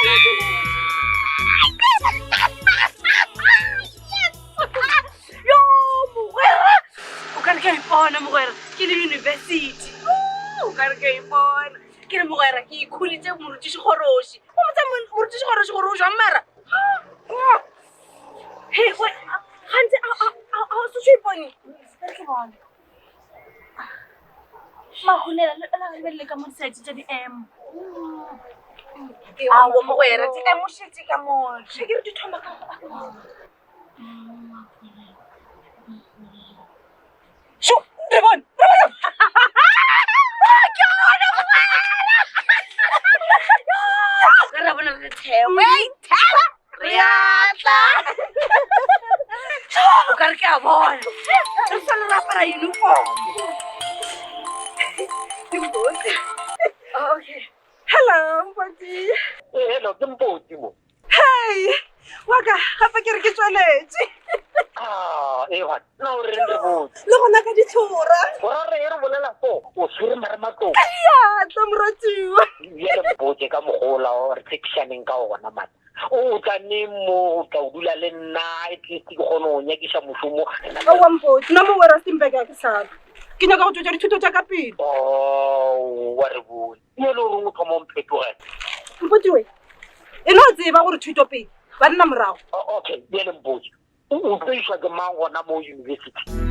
Yo, mogwera! O ka re ke a ipona mogwera, ke le university. O ka re ke a ipona. Ke re mogwera, ke ikhulitše morutiši Kgoroši. O motsa morutiši Kgoroši gore o jwang mara? Hey, wait, gantsi a a a a o se ipone? Re ke bone. Mahunela le la lebelele ka mo disaete tša di-M. Aowa mogwera, di-M o šetše ka mo. Ke re di thoma ka Šo, re bone, re bone. Ke gona mogwera. Ka ra bona re theo. Wait, re a tla. O ka re ke a bona. Re sa le re apara uniform. Ke mpotse. Okay. Hello, Mpotsi. Ee, hello, ke Mpotsi mo. Hey, wa ka gape ke re ke tšweletše. Ah, ee gona. Na o reng re botse? Le gona ka ditlhora. Gora re e re bolela so, o tshwere marematlou. Ka diatla, moratiwa. Bjale mpotse ka mogola o re tshepišaneng ka ona man. O tla neng mo o tla o dula le nna at least ke kgone go nyakiša mošomo. Aowa Mpotse, nna mo Rustenburg ga ke sa tla. Ke nyaka go tšwetša dithuto tša ka pele. Oh, wa re bone. Ke le gore o thoma o mphetogela. Mpotiwe, e no tseba gore thuto pele, banna morago. Okay, bjale mpotse, o tlo išwa ke mang gona mo university?